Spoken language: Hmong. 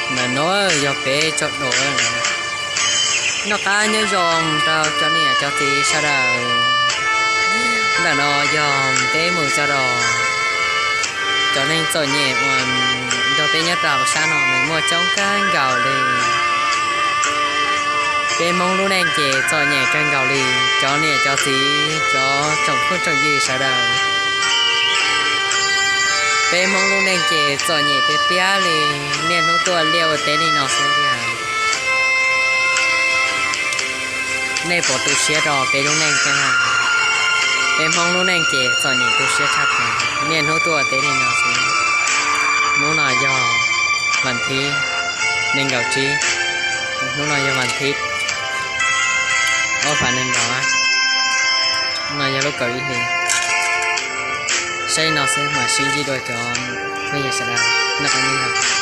Ntawm no yog peb tsob dua. Noj qab nyob zoo rau cov niam cov txiv sawv daws. Ntawm no yog peb mus txog rau cov neeg txom nyem uas nrog peb nyob rau hauv sab no nws muaj coob kawg nkaus li. Peb Hmoob lub neej ces txom nyem kawg nkaus li, cov niam cov txiv cov tsoom phooj tsoom ywg sawv daws. Peb Hmoob lub neej ces txom nyem tiag tiag li, niaj hnub tuaj liaj ua teb li no xwb tiag. Nej puas tu siab rau peb lub neej thiab na? Peb Hmoob lub neej ces txom nyem tu siab tshaj plaws, niaj hnub tuaj ua teb li no xwb. Hnub no yog vas thib nees nkaum tsib, hnub no yog vas thib ob phav nees nkaum, hnub no yog lub kaum ib hlis. Saib li no xwb mam sib ntsib dua cov phooj ywg sawv daws noj qab nyob zoo.